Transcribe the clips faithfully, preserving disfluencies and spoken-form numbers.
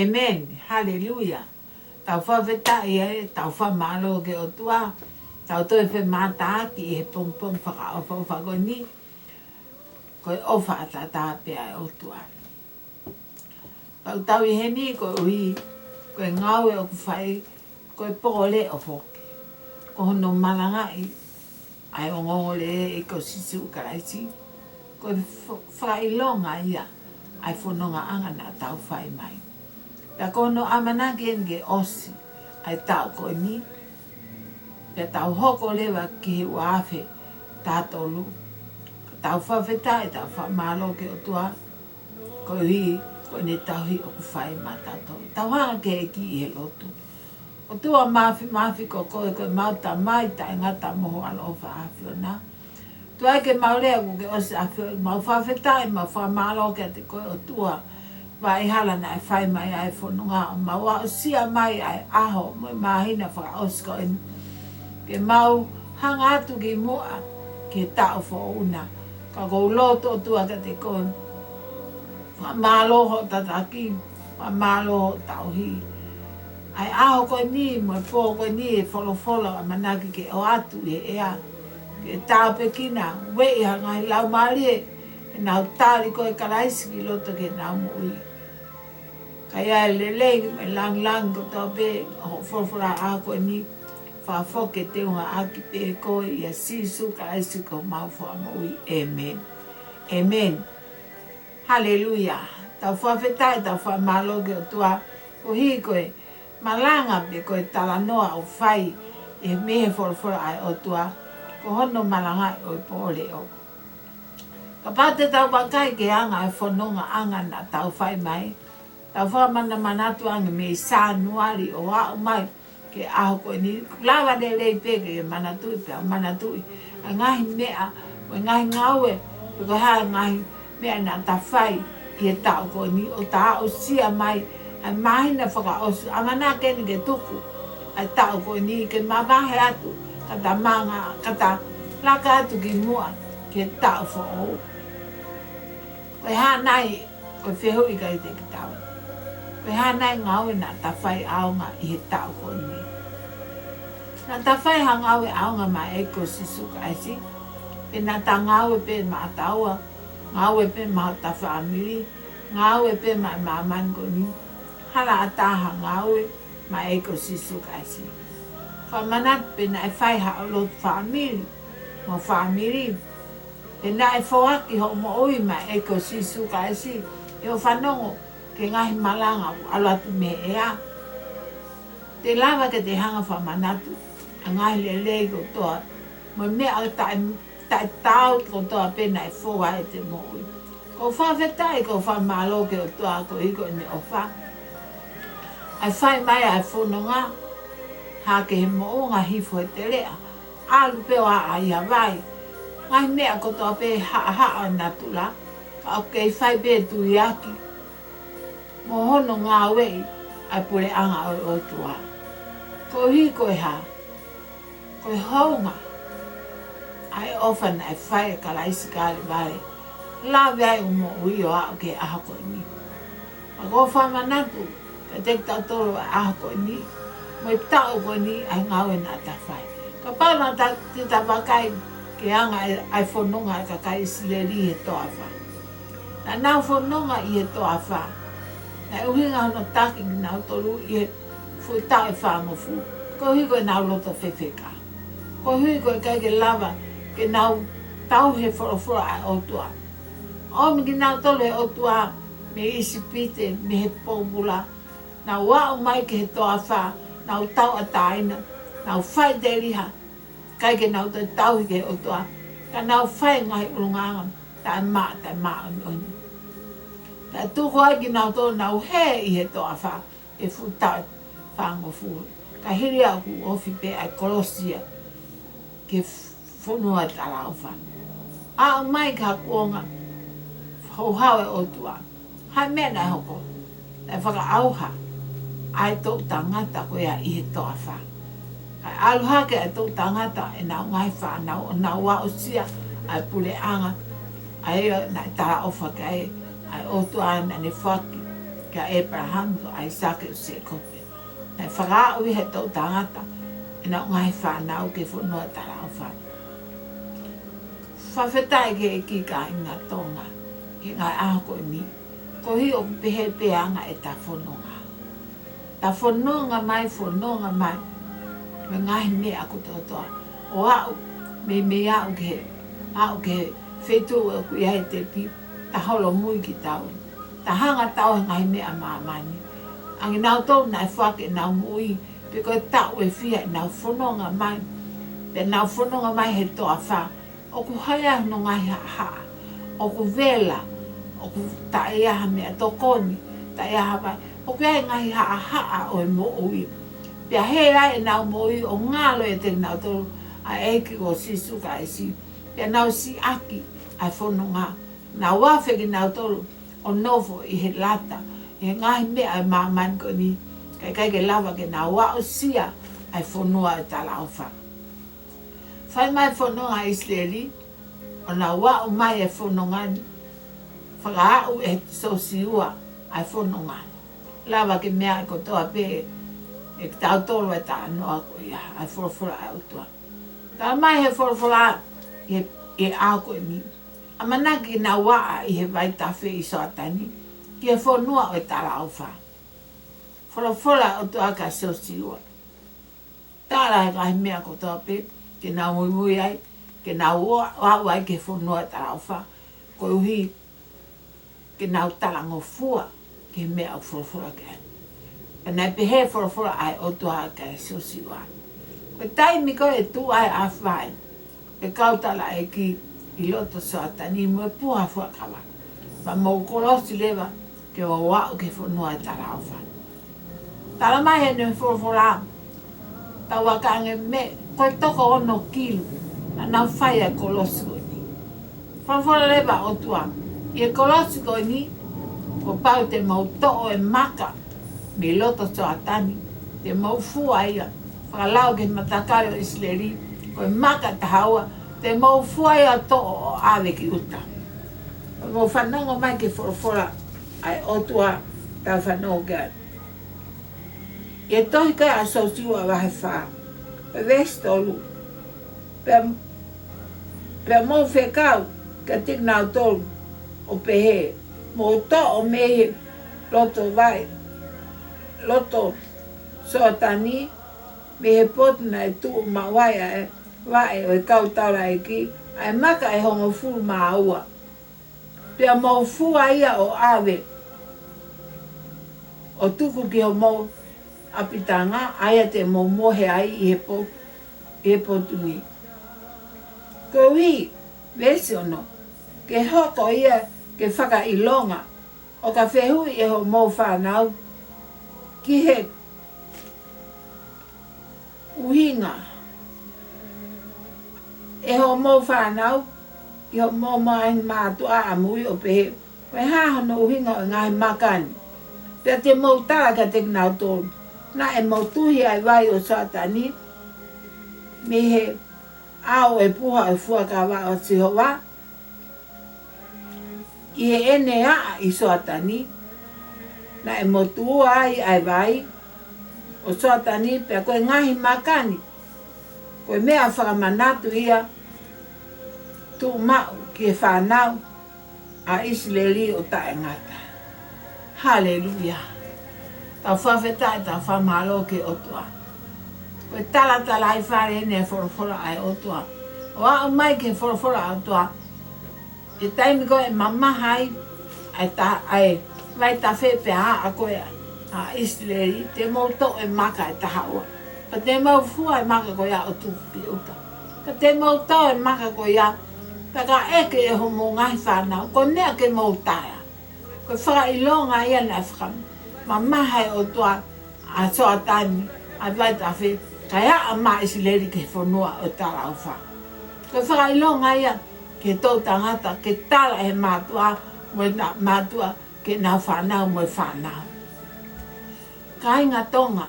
ʻĒmeni. Haleluia. Tau fakafetaʻi ē, tau fakamālō ki he ʻOtua, tau toe femātaaki ʻi he pongipongi fakaʻofoʻofa ko eni, ko e ʻofa ʻataʻatā pē ʻa e ʻOtua. Tau tau ʻi heni koeʻuhi ko e ngāue ʻoku fai, ko e pō leʻo foki. Ko hono malangaʻi ʻa e ongoongolelei ʻo Sīsū Kalaisi, ko e fo-, fakaʻilonga ia ʻa e fonongaʻanga naʻa tau fai mai. Pea ko hono ʻamanaki eni ke ʻosi ʻa e taʻu ko eni, pea tau hoko leva ki he ua afe taha tolu. Tau fakafetaʻi, tau fakamālō ki he ʻOtua, koeʻuhi ko ʻene tauhi ʻoku fai maʻatautolu. Tau hanga ki he ʻEiki ʻi he lotu. ʻOtua Māfimafi, ko koe ko ʻemau Tamai taʻengata mo ho ʻaloʻofa ʻAfiona. Tuai ke mau lea kuo ke ʻosi ʻafioʻi, mau fakafetaʻi, mau fakamālō kiate koe ʻOtua. Vaʻa hala naʻe fai mai ai e fononga, ʻo mau aʻusia mai ʻa e ʻaho mo e māhina fakaʻosi ko eni, ke mau hanga atu ki muʻa ki he taʻu foʻou na. Ka ʻoku ou lotu ʻOtua kiate koe, fakamālō hoʻo tataki, fakamālō hoʻo tauhi. ʻA e ʻaho ko eni mo e pō ko eni, e folofola ʻoku ʻamanaki ke ʻoatu ʻi he ʻea, ke tāpuekina, ueʻi ha ngaahi laumālie ke nau tali koe Kalaisi ki loto ki heʻenau moʻui. Ka ʻi ai e lelei mo e lāngilangi kotoa pē ʻo hoʻo folofola ʻaho ko eni, fakafoki ke teungaʻaki pē koe ʻia Sīsū Kalaisi ko homau Fakamoʻui. ʻĒmeni. ʻĒmeni. Haleluia. Tau fakafetaʻi, tau fakamālō ki he ʻOtua, koeʻuhi ko e malanga pe ko e talanoa ʻoku fai ʻi he, mei he folofola ʻa e ʻOtua, ko hono malangaʻi ʻo e pō leʻo. Kapau te tau vakai ki he anga e fonongaʻanga naʻa tau fai mai, tau fakamanamanatu ange mei Sānuali ʻo aʻu mai ki he ʻaho ko eni, lava lelei pē ke manatuʻi, pea manatuʻi ʻa e ngaahi meʻa, mo e ngaahi ngāue, pe ko e hā e ngaahi meʻa naʻa ta fai ʻi he taʻu ko eni, ʻo ta aʻusia mai ʻa e māhina fakaʻosi, ʻamanaki eni ke tuku ʻa e taʻu ko eni ke mavahe atu, ka ta manga, ka ta laka atu ki muʻa ki he taʻu foʻou. Ko e hā nai, ko e fehuʻi kiate kitaua, ko e hā nai e ngāue naʻa ta fai ʻaonga ʻi he taʻu ko eni? Naʻa ta fai ha ngāue ʻaonga maʻa e ʻEiki ko Sīsū Kalaisi, pe naʻa ta ngāue pē maʻataua, ngāue pē maʻa hota fāmili, ngāue pē maʻa e māmani ko eni? Hala ʻatā ha ngāue maʻa e ʻEiki ko Sīsū Kalaisi. Fakamanatu, pe naʻe fai haʻo lotu fāmili mo e fāmili, pe naʻe foaki hoʻo moʻui maʻa e ʻEiki ko Sīsū Kalaisi ʻi hoʻo fanongo ki he ngaahi malanga ʻoku ʻalu atu mei he ʻea. Te lava ke te hanga ʻo fakamanatu ʻa e ngaahi lelei kotoa mo e meʻa taʻe, taʻetaau kotoa pē naʻe fou ai ʻete moʻui. ʻOku ou fakafetaʻi, ʻoku ou fakamālō ki he ʻOtua koeʻuhi ko ʻene ʻofa. ʻA e fai mai ʻa e fononga, hake he moʻunga, hifo he teleʻa, ʻalu pē ʻo aʻa ʻi ha vai. Ngaahi meʻa kotoa pē haʻahaʻa ʻo natula, ka ʻoku kei fai pē tuiaki mo hono ngāueʻi ʻa e puleʻanga ʻo e ʻOtua. Koeʻuhi ko e hā? Ko e hounga ʻa e ʻofa naʻe fai ʻe Kalaisi Kalevale, lave ai hoʻo moʻui ʻo aʻu ki he ʻaho ko eni. Ka ʻoku ou fakamanatu kiate kitautolu ʻa e ʻaho ko eni mo e taʻu ko eni ʻa e ngāue naʻa ta fai. Kapau naʻa ta, te ta vakai ki he anga e, ʻa e fononga ʻa e kakai ʻIsileli ʻi he toafa. Naʻa nau fononga ʻi he toafa. Naʻe ʻuhinga hono taki kinautolu ʻi he fuʻu taʻu ʻe fāngofulu, koeʻuhi ko ʻenau loto fefeka. Koeʻuhi ko e ʻikai ke lava ke nau tauhi e folofola ʻa e ʻOtua. ʻOmi kinautolu ʻe he ʻOtua mei ʻIsipite, mei he pōpula, nau aʻu mai ki he toafa, nau tauʻatāina, nau faʻiteliha, ʻikai ke nau toe tauhi ki he ʻOtua, ka nau fai e ngaahi ʻulungaanga taʻemaʻa, taʻemāʻoniʻoni. Pea tuku ai kinautolu ʻo nau hē ʻi he toafa ʻi he fuʻu taʻu ʻe fāngofulu. Ka hili ia ʻoku ofi pē ʻa e kolosi ia ki he fonua talaʻofa. Aʻu mai ki ha kuonga houhau e ʻOtua. Hā e meʻa naʻe hoko? Naʻe fakaʻauha ʻa e toʻu tangata ko ia ʻi he toafa. Kae ʻalu hake ʻa e toʻu tangata ʻenau ngaahi fānau ʻo nau aʻusia ʻa e puleʻanga, ʻa ia naʻe talaʻofa ki ai ʻa e ʻOtua naʻa ne foaki kia ʻĒpalahame, ko ʻAisake, ʻo Sēkope. Naʻe fakaaʻu ʻe he toʻutangata ʻenau ngaahi fānau ki he fonua talaʻofa. Fakafetaʻi ki he ʻEiki, kāinga Tonga, he ngaahi ʻaho ko eni, koeʻuhi ʻoku pehē pē ʻa e anga ʻeta fononga. Ta fononga mai, fononga mai mo e ngaahi meʻa kotoa kotoa. ʻO aʻu, meimei aʻu ki he, aʻu ki he feituʻu ʻoku ʻi ai e tepi, ta holomui kitautolu. Ta hanga tautolu he ngaahi meʻa ʻa māmani. ʻA kinautolu naʻe foaki ʻenau moʻui, pe ko e taʻu ʻe fiha ʻenau fononga mai, pea nau fononga mai he toafa, ʻoku ʻi ai hono ngaahi haʻahaʻa, ʻoku vela, ʻoku taʻe ʻi ai ha meʻatokoni, taʻe ʻi ai ha vai, ʻoku ʻi ai e ngaahi haʻahaʻa ʻo e moʻui. Pea hē ai ʻenau moʻui ʻo ngalo ʻiate kinautolu ʻa e ʻEiki ko Sīsū Kalaisi. Pea nau siʻaki ʻa e fononga. Nau afe kinautolu ʻo nofo ʻi he lata, ʻi he ngaahi meʻa ʻa māmani ko eni, kae ʻikai ke lava ke nau aʻusia ʻa e fonua ʻo e talaʻofa. Fai mai e fononga ʻa ʻIsileli, ʻo nau aʻu mai e fononga ni, fakaaʻu ʻe Siosiua ʻa e fononga ni. Lava ke meaʻi kotoa pē ʻe kitautolu e talanoa ko ia, ʻa e folofola ʻa e ʻOtua. Talamai ʻe he folofola ʻi he, ʻi he ʻaho ko eni, ʻamanaki ke nau aʻa ʻi he vaitafe ʻi Soatani, ki he fonua ʻo e talaʻofa. Folofola ʻa e ʻOtua kia Siosiua. Tala e ngaahi meʻa kotoa pē ke nau muimui ai, ke nau ō, ō ai ki he fonua talaʻofa, koeʻuhi ke nau talangofua ki he meʻa ʻoku folofola ki ai. Pea naʻe pehē e folofola ʻa e ʻOtua kia Siosiua: Ko e taimi ko ē ʻe tuʻu ai ʻa e ʻafi vai ʻo e kau taulaʻeiki ʻi loto Soatani mo e puha fuakava, pea mou kolosi leva ke mou aʻu ki he fonua ʻo e talaʻofa. Talamai ʻe heʻene folofola, tau aka ange mei he, ko e toko ono kilu naʻa nau fai ʻa e kolosi ko eni. Folofola leva ʻa e ʻOtua, ʻi he kolosi ko eni, kuo pau te mou toʻo e maka mei loto Soatani, te mou fua ia, fakalau ki he matakali ʻo ʻIsileli, ko e maka ʻe taha ua, te mou fua ia ʻo toʻo ʻo ʻave ki ʻuta. Mou fanongo mai ki he folofola ʻa e ʻOtua, tau fanongo ki ai. ʻI he tohi ko ia ʻa Siosiua vahe fā, veesi tolu. Pea, pea mou fekau kiate kinautolu ʻo pehē, mou toʻo mei he loto vai, loto Soatani, mei he potu naʻe tuʻu maʻu ai ʻa e vaʻe ʻo e kau taulaʻeiki, ʻa e maka ʻe hongofulu mā ua. Pea mou fua ia ʻo ʻave, ʻo tuku ki homou ʻapitanga, ʻa ia te mou mohe ai ʻi he po-, ʻi he potu ni. Koeʻuhi, veesi ono, ke hoko ia ke fakaʻilonga, ʻo ka fehuʻi ʻe hoʻomou fānau ki he ʻuhinga, ʻe hoʻomou fānau, ki hoʻomou ngaahi mātuʻa ʻamui ʻo pehē, ko e hā hono ʻuhinga ʻo e ngaahi maka ni? Pea te mou tala kiate kinautolu, naʻe motuhi ʻa e vai ʻo Soatani mei he ʻao ʻo e puha ʻo e fuakava ʻo Sihova, ʻi heʻene aʻa ʻi Soatani, naʻe motuʻa ai ʻa e vai ʻo Soatani, pea ko e ngaahi maka ni, ko e meʻa fakamanatu ia, tuʻumaʻu ki he fānau ʻa ʻIsileli ʻo taʻengata. Haleluia. Tau fakafetaʻi, tau fakamālō ki he ʻOtua. Ko e talatalaifale eni e folofola ʻa e ʻOtua. ʻO aʻu mai ki he folofola ʻa e ʻOtua, ʻi he taimi ko ē ʻe mamaha ai ʻa e ta-, ʻa e vaitafe pea aʻa ko ē ʻa ʻIsileli, te mou toʻo e maka ʻe taha ua. Pea te mou fua e maka ko ia ʻo tuku ki ʻuta. Pea te mou toʻo e maka ko ia, pea ka ʻeke ʻe hoʻomou ngaahi fānau, ko e meʻa ke mou tala. Ko e fakaʻilonga ia naʻe fakamamaha ʻe he ʻOtua ʻa Soatani, ʻa e vaitafe, kae aʻa mai ʻa ʻIsileli ki he fonua ʻo e talaʻofa. Ko e fakaʻilonga ia ki he toʻutangata, ke tala ʻe he mātuʻa mo e na-, mātuʻa ki heʻenau fānau mo e fānau. Kāinga Tonga,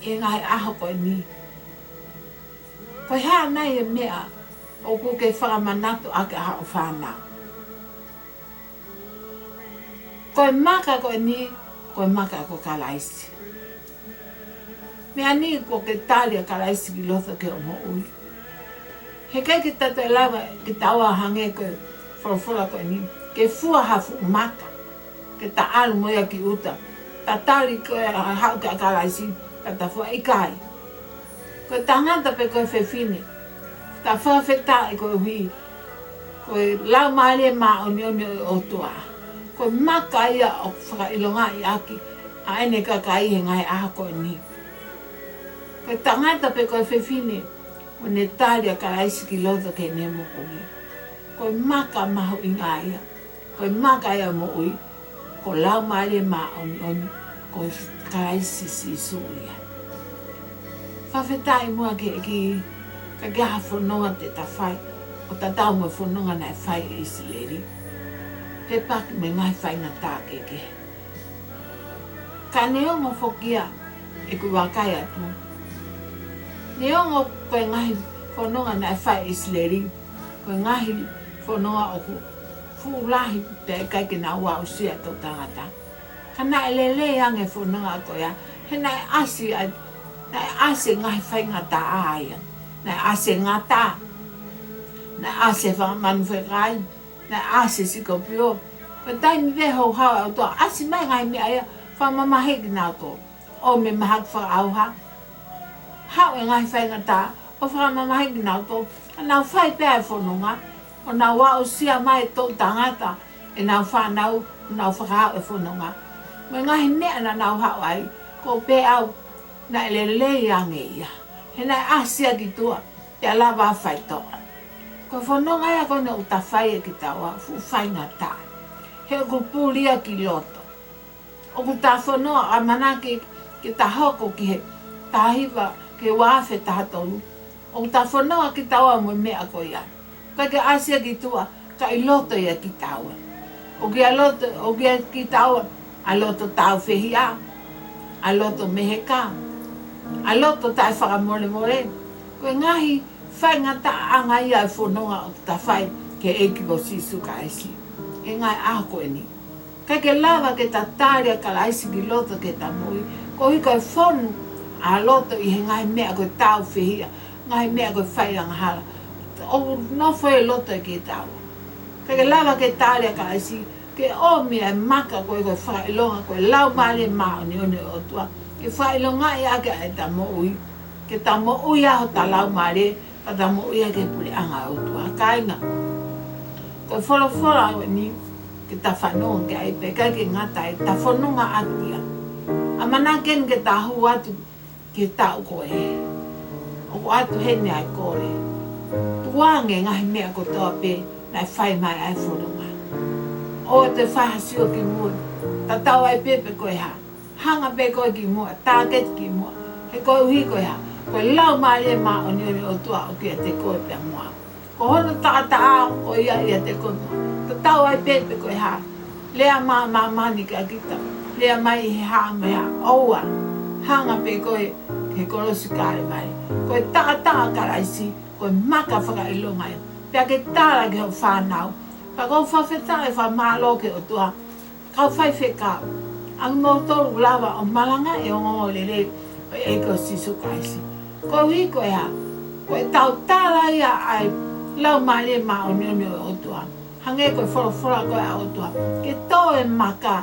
ʻi he ngaahi ʻaho ko eni, ko e hā nai e meʻa ʻoku ke fakamanatu ʻaki ʻa hoʻo fānau? Ko e maka ko eni, ko e maka ko Kalaisi. Meʻa ni kuo ke tali ʻa Kalaisi ki loto ki hoʻo moʻui. He ʻikai ke ta toe lava ke tau hangē ko e folofola ko eni, ke fua ha fuʻu maka ke ta ʻalu mo ia ki ʻuta, ta tali ko e haʻu kia Kalaisi, ta ta fua, ʻikai. Ko e tangata pe ko e fefine, ta fakafetaʻi koeʻuhi ko e Laumālie Māʻoniʻoni ʻo e ʻOtua, ko e maka ia ʻoku fakaʻilongaʻi ʻaki ʻa ʻene kakai he ngaahi ʻaho ko eni. Ko e tangata pe ko e fefine ʻoku ne tali ʻa Kalaisi ki loto ki heʻene moʻui, ko e maka mahuʻinga ia. Ko e maka ia ʻo e moʻui, ko e Laumālie Māʻoniʻoni, ko Kalaisi Sīsū ia. Fakafetaʻi muʻa ki he ʻEiki, ʻikai ke ʻi ai ha fononga te ta fai ʻo tatau mo e fononga naʻe fai ʻe ʻIsileli, pe paki mo e ngaahi faingataʻa kehekehe. Ka neongo foki ia, ʻeku vakai atu, neongo ko e ngaahi fononga naʻe fai ʻe ʻIsileli ko e ngaahi fononga ʻoku fuʻu lahi pea ʻikai ke nau aʻusia e toʻutangata, ka naʻe lelei ange e fononga ko ia, he naʻe ʻasi ai, naʻe ʻasi e ngaahi faingataʻa ia. Naʻe ʻasi e ngata, naʻe ʻasi e fanga manu fekai, naʻe ʻasi e sikopio. Ko e taimi pē houhau ʻa e ʻOtua, ʻasi mai e ngaahi meʻa ia, fakamamahiʻi kinautolu. ʻO mei he mahaki fakaʻauha, haʻu e ngaahi faingataʻa ʻo fakamamahiʻi kinautolu, ka nau fai pē ʻa e fononga, ʻo nau aʻusia mai e toʻutangata ʻenau fānau, ʻo nau fakahā e fononga. Mo e ngaahi meʻa naʻa nau haʻu ai, ʻoku ou pehē au naʻe lelei ange ia, he naʻe ʻasi ia ki tuʻa, pea lava faitoʻo. Ko e fononga ia ko eni ʻoku ta fai ʻe kitaua, fuʻu faingataʻa, he ʻoku puli ia ki loto. ʻOku ta fononga, ʻamanaki ke ta hoko ki he taha hiva ki he ua afe taha tolu. ʻOku ta fononga kitaua mo e meʻa ko ia. ʻIkai ke ʻasi ia ki tuʻa, ka ʻi loto ia kitaua. ʻOku ʻi loto, ʻoku ʻi kitaua ʻa e loto tāufehiʻa, ʻa e loto meheka, ʻa e loto taʻefakamolemole. Ko e ngaahi faingataʻaʻanga ia e fononga ʻoku ta fai ki he ʻEiki ko Sīsū Kalaisi he ngaahi ʻaho ko eni. ʻIkai ke lava ke ta tali ʻa Kalaisi ki loto ki heʻeta moʻui, koeʻuhi ko e fonu ʻa e loto ʻi he ngaahi meʻa ko e tāufehiʻa, ngaahi meʻa ko e fai angahala ʻoku nofo ʻi loto ʻiate kitaua. ʻIkai ke lava ke tali ʻa Kalaisi ke ʻomi ʻa e maka ko e, ko e fakaʻilonga, ko e Laumālie Māʻoniʻoni ʻo e ʻOtua, ke fakaʻilongaʻi ʻaki ʻa ʻeta moʻui, ke ta moʻui ʻa hota laumālie, ka ta moʻui ʻaki e puleʻanga ʻo e ʻOtua. Kāinga, ko e folofola ko eni ke ta fanongo ki ai pea ʻikai ke ngata ai, ta fononga ʻaki ia. ʻAmanaki eni ke ta hū atu ki he taʻu ko ē. ʻOku ʻoatu heni ʻa e kole. Tukuange e ngaahi meʻa kotoa pē naʻe fai mai ai e fononga. ʻOua te fai ha sio ki muʻa. Tatau ai pē pe ko e hā. Hanga pē koe ki muʻa, tāketi ki muʻa. He koeʻuhi ko e hā? Ko e Laumālie Māʻoniʻoni ʻo e ʻOtua ʻoku ʻiate koe pea mo au. Ko hono taʻataʻa ko ia ʻiate koe mo au. Tatau ai pē pe ko e hā. Lea mai ʻa māmani kia kita, lea mai ʻi he hā mo e hā. ʻOua. Hanga pē koe ki he kolosi Kalevale. Ko e taʻataʻa ʻo Kalaisi, ko e maka fakaʻilonga ia. Pea ke tala ki hoʻo fānau. Pea ʻoku ou fakafetaʻi, fakamālō ki he ʻOtua. Kau faifekau, ʻa kimoutolu ʻoku lava ʻo malangaʻi e ongoongolelei ʻo e ʻEiki ko Sīsū Kalaisi. Koeʻuhi ko e hā? Ko ʻetau tala ia ʻa e Laumālie Māʻoniʻoni ʻo e ʻOtua. Hangē ko e folofola ko ē ʻa e ʻOtua, ke tō e maka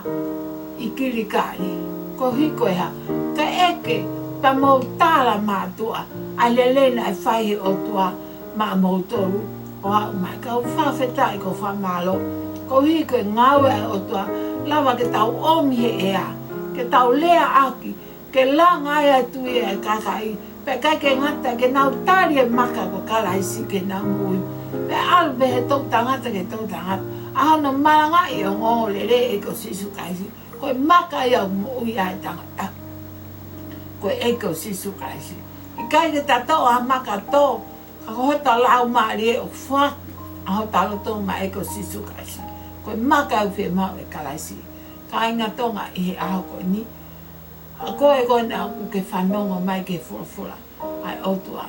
ʻi Kilikali. Koeʻuhi ko e hā? Ke ʻeke pea mou tala mātuʻa ʻa e lelei naʻe fai ʻe he ʻOtua maʻamoutolu ʻo aʻu mai. Kau fakafetaʻi, kau fakamālō. Koeʻuhi ko e ngāue ʻa e ʻOtua, lava ke tau ʻomi he ʻea, ke tau leaʻaki, ke langa ai ʻa e tui ʻa e kakai, pea ʻikai ke ngata, ke nau tali e maka ko Kalaisi ki heʻenau moʻui. Pea ʻalu pē he toʻutangata ki he toʻutangata ʻa hono malangaʻi e ongoongolelei ʻo e ʻEiki ko Sīsū Kalaisi. Ko e maka ia ʻoku moʻui ai e tangata, ko e ʻEiki ko Sīsū Kalaisi. ʻIkai ke ta toʻo ha maka tō, ka ko hota laumālie ʻoku foaki ʻa hota loto maʻa e ʻEiki ko Sīsū Kalaisi. Ko e maka ʻoku fiemaʻu ʻe Kalaisi. Kāinga Tonga ʻi he ʻaho ko eni, ʻa koe ko ena ʻoku ke fanongo mai ki he folofola ʻa e ʻOtua,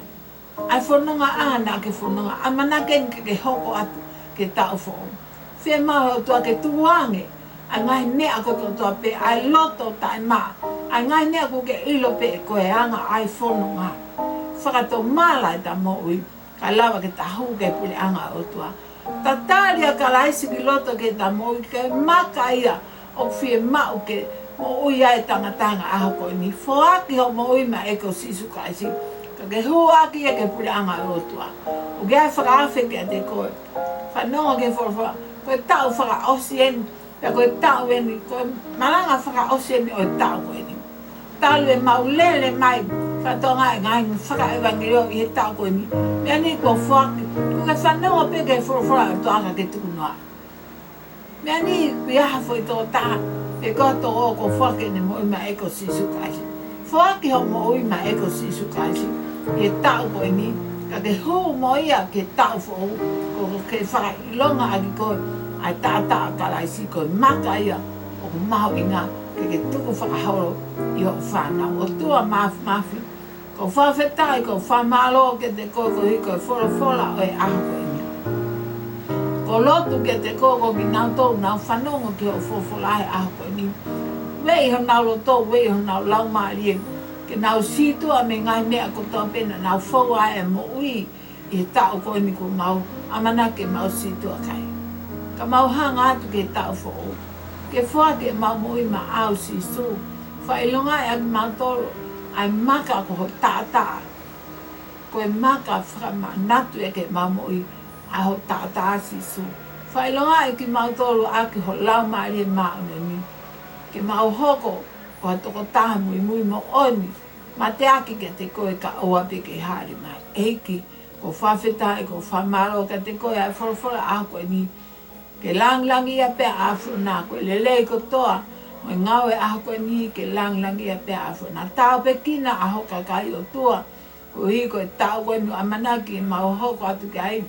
ʻa e fononga ʻa ena ke fononga, ʻamanaki eni ke ke hoko atu ki he taʻu foʻou. Fiemaʻu ʻe he ʻOtua ke tukuange ʻA e ngaahi meʻa kotoa pē, ʻa e loto taʻemaʻa, ʻa e ngaahi meʻa ʻoku ke ʻilo pē ʻe koe ʻa e anga ʻa e fononga. Fakatomala ʻeta moʻui, kae lava ke ta hū ki he puleʻanga ʻo e ʻOtua. Tatali ʻa Kalaisi ki loto ki heʻeta moʻui, ke maka ia ʻoku fiemaʻu ke moʻui ai e tangata he ʻaho ko eni. Foaki hoʻo moʻui maʻa e ʻEiki ko Sīsū Kalaisi, ka ke hū ʻaki ia ki he puleʻanga ʻo e ʻOtua. ʻOku ʻi ai e fakaafe kiate koe. Fanongo ki he folofola. Ko e taʻu fakaʻosi eni, pea ko e taʻu eni, ko e malanga fakaʻosi eni ʻo e taʻu ko eni. Talu ʻemau lele mai, fatongia e ngaahi fakaʻevangeliō ʻi he taʻu ko eni, meʻa ni kuo foaki, ko e fanongo pē ki he folofola ʻa e ʻOtua ka ke tukunoaʻi. Meʻa ni ʻoku ʻi ai ha foʻi tokotaha, pe ko e tokotaha kuo foaki ʻene moʻui maʻa e ʻEiki ko Sīsū Kalaisi. Foaki hoʻo moʻui maʻa e ʻEiki ko Sīsū Kalaisi ʻi he taʻu ko eni, ka ke hū mo ia ki he taʻu foʻou, ko e ke fakaʻilonga ʻaki koe ʻa e taʻataʻa ʻa Kalaisi, ko e maka ia ʻoku mahuʻinga ke ke tukufakaholo ʻi hoʻo fānau. ʻOtua Māfimafi, ʻoku ou fakafetaʻi, ʻoku ou fakamālō kiate koe koeʻuhi ko e folofola ʻo e ʻaho ko eni. ʻOku ou lotu kiate koe ko kinautolu ʻoku nau fanongo ki hoʻo folofola he ʻaho ko eni. Ueʻi honau loto, ueʻi honau laumālie, ke nau sītuʻa mei he ngaahi meʻa kotoa pē naʻa nau fou ai e moʻui ʻi he taʻu ko eni kuo mau ʻamanaki ke mau sītuʻa ki ai. Ka mau hanga atu ki he taʻu foʻou, ke foaki ʻemau moʻui maʻau Sīsū. Fakaʻilongaʻi ʻa kimautolu ʻa e maka ko ho taʻataʻa. Ko e maka fakamanatu ia ki heʻemau moʻui ʻa ho taʻataʻa Sīsū. Fakaʻilongaʻi kimautolu ʻaki ho Laumālie Māʻoniʻoni, ke mau hoko ko ha tokotaha muimui moʻoni, mateaki kiate koe kae ʻoua pē ke hāʻele mai. ʻEiki, ʻoku ou fakafetaʻi, ʻoku ou fakamālō kiate koe ʻa e folofola ʻaho ko eni. Ke langilangiʻia pē ʻa ʻAfiona, ko e lelei kotoa mo e ngāue ʻaho ko eni, ke langilangiʻia pē ʻa ʻAfiona. Tāpuekina ʻa ho kakai ʻOtua, koeʻuhi ko e taʻu ko eni ʻoku ʻamanaki ke mau hoko atu ki ai.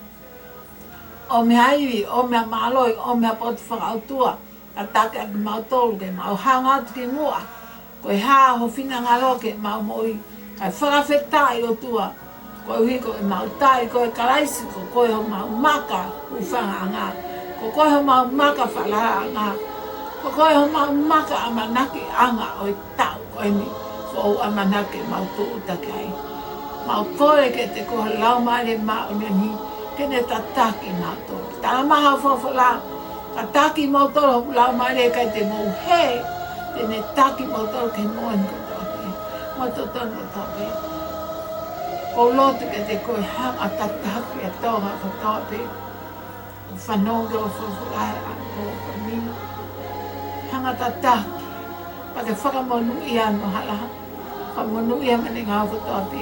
ʻOmi ha ivi, ʻomi ha mālohi, ʻomi ha potu fakaʻotua, tataki ʻa kimautolu ke mau hanga atu ki muʻa. Ko e hā ho finangalo ki heʻemau moʻui, kae fakafetaʻi ʻOtua, koeʻuhi ko ʻemau tali koe Kalaisi, ko koe homau maka hūfangaʻanga, ko koe homau maka falalaʻanga, ko koe homau maka ʻamanakiʻanga ʻo e taʻu ko eni, foʻou ʻamanaki ke mau tūʻuta ki ai. Mau kole kiate koe ho Laumālie Māʻoniʻoni ke ne tataki kimautolu. Tala mai hoʻo folofola, ka taki kimoutolu ʻe hoku Laumālie ʻe ʻikai te mou hē, te ne taki kimoutolu ki he moʻoni kotoa pē mo e totonu kotoa pē. ʻOku ou lotu kiate koe, hanga tataki ʻa Tonga kotoa pē ʻoku fanongo ki hoʻo folofola he ʻaho ko eni. Hanga tataki, pea ke fakamonūʻia hono hala, fakamonūʻia mo ʻene ngāue kotoa pē,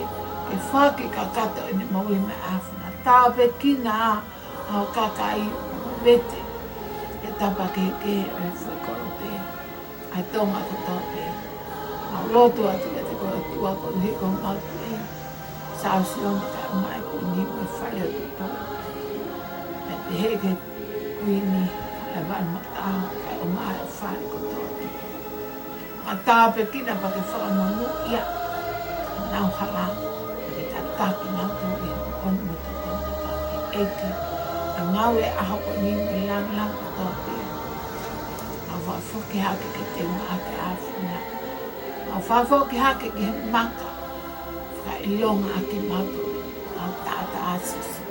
ke foaki kakato ʻene moʻui maʻa ʻAfiona. Tāpuekina ʻa ho kakai ʻoku vete he tapa kehekehe ʻo e foʻi kolope, ʻa e Tonga kotoa pē. Mau lotu atu kiate koe ʻOtua koeʻuhi ko homau Tuʻi, Siaosi ʻo e Tamaiki ni mo e Fale ʻo e Tuʻi. Pea pehē ki he Kuini ʻo e Vanu Mataʻaho, kae ʻumaʻā e fale kotoa pē. Mau tāpuekina pea ke fakamonūʻia honau hala, pea ke tataki kinautolu ʻi he moʻoni mo e totonu kotoa pē. ʻEiki, ʻa e ngāue ʻaho ko eni mo e lāngilangi kotoa pē, mau fakafoki hake ke teumaʻa ʻa e ʻAfiona. Mau fakafoki hake ki he maka, fakaʻilonga ʻa kimautolu, ʻa ho taʻataʻa Sīsū.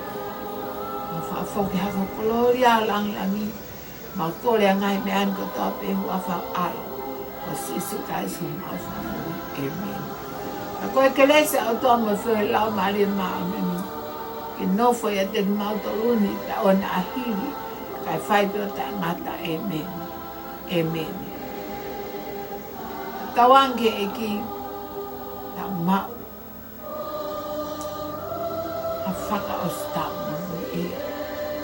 Mau fakafoki hake ho kolōlia, lāngilangi, mau kole ʻa e ngaahi meʻa ni kotoa pē he huafa ho ʻAlo ko Sīsū Kalaisi homau Fakamoʻui. ʻĒmeni. Ka ko e kelesi ʻa e ʻOtua mo e feohi ʻa e Laumālie Māʻoniʻoni, ke nofo ʻiate kimautolu ni pea ʻoua naʻa hili, kae fai pē ʻo taʻengata. ʻĒmeni. ʻĒmeni. Tauange ki he ʻEiki, tau maʻu ʻa e fakaʻosi taʻu monūʻia,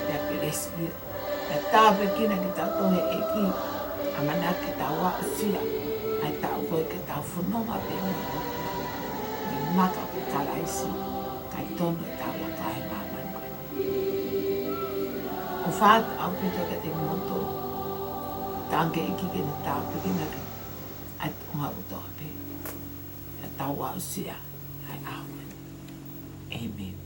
pea kelesiʻia. Pea tāpuekina kitautolu ʻe he ʻEiki, ʻamanaki ke tau aʻusia ʻa e taʻu ko ē ke tau fononga pē mo e ʻOtua, mo e maka ko Kalaisi, kae tonu ʻetau laka he māmani ko eni. ʻOfa atu ʻaupito kiate kimoutolu. Tauange ki he ʻEiki ke ne tāpuekina ki he ʻaho kotoa pē, pea tau aʻusia ʻa e ʻaho ni. ʻĒmeni.